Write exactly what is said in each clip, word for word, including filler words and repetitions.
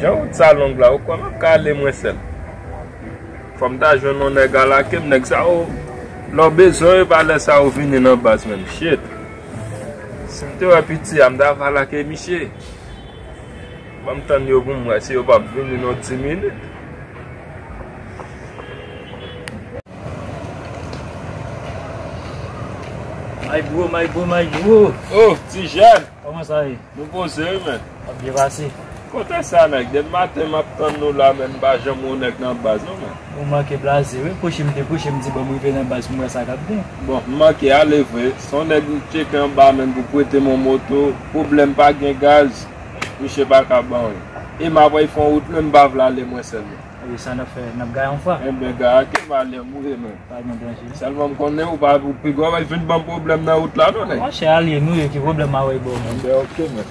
Jan wout sa long la, ou kwè m ap ka ale mwen sèl? Fò m ta jwenn yon nèg alake m, nèg sa yo, lè w bezwen yo, e pa lè sa yo vini nan baz menm. Shit. Si m te wè piti a, m ta va alake misye. Ban m tann yo pou m wè si yo p ap vini nan dis minit. My bro, my bro, my bro. Oh, ti jèn. Kòman sa ye? Nou poze wi, men. W ap byen pase. Kote sa, nèg? Depi maten m ap tann nou la, men m pa janm wè yon nèg nan baz, non, men. Ou manke blaze wi. Kouche m te kouche, m di bon, m rive nan baz pou m wè sa k ap gen. Bon, m manke ale vre. Se yon nèg m tcheke anba, men, pou prete m yon moto. Pwoblèm, pa gen gaz. Misye pa ka ban anyen. E m ap fè yon wout, men m pa vle ale mwen sèl, non. Wi, sa n ap fè, n ap gaye yon fwa. Enben, gaye, ke malè m ou ye, men. Pa gen danje. Sèlman m konnen ou pa, ou pi gwo, w ap vin ban m pwoblèm nan wout la, non, nèg. Monchè, alye nou ye, ki pwoblèm a wè bò, men. Enben, oke, men.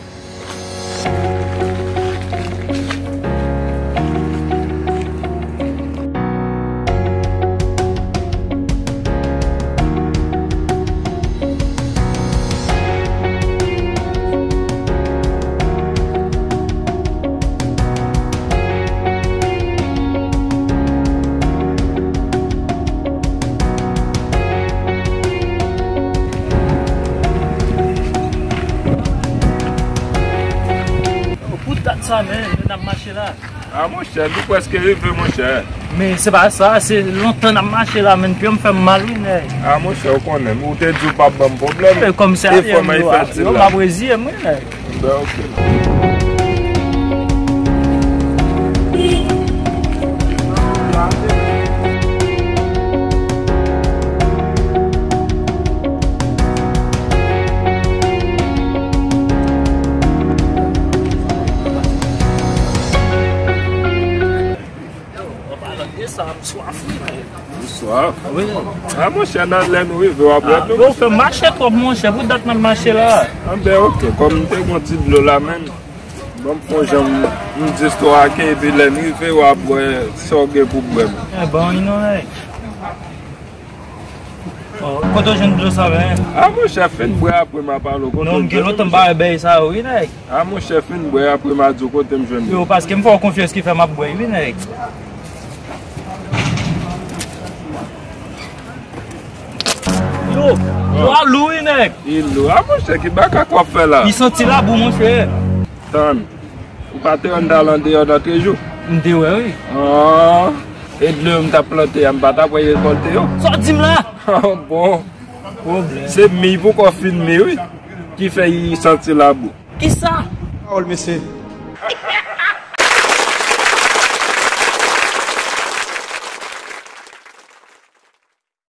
Pou dat sa, men, n ap mache la. A, monchè, nou prèske rive, monchè. Men se pa sa, se lontan n ap mache la, men pye m fè m mal, wi, nèg. A, monchè, ou konnen, ou te di w p ap ban m pwoblèm. E kòm se alye m yo, m ap reziye m, wi, nèg. Ben, oke. Yo, an palan de sa, m swaf, wi, men. Ou swaf? Wi. A, monchè, nan lè nou rive, w ap wè tou. Yo, fè mache twòp, monchè, pou dat n ap mache la. Anben, oke, kòm m te gon ti dlo la, men, ban m fè yon jan m di istwa a, epi lè n rive, w ap wè sa w gen pou bwè m. E, ban yon non, nèg. Bon, kote w jwenn dlo sa, men? A, monchè, fin bwè apre m a pale w. Kote w jwenn? Non, m gen lontan m pa wè bèy sa yo, wi, nèg. A, monchè, fin bwè apre m a di w kote m jwenn li. Yo, paske m fè w konfyans ki fè m ap bwè, wi, nèg. Yo, yo a lou, wi, nèg. Li lou. A, monchè, ki makak w ap fè la? Li santi labou, monchè. Tann. Ou pa te wè m t al andeyò nan trejou? M te wè, wi. Ah, e dlo yo m t ap plante a, m pa t ap wè rekòlte yo? Sa w di m la? Ah, bon. Pwoblèm. Se mi pou kò fin mi, wi, ki fè li santi labou. Kisa? Pawòl, mesye.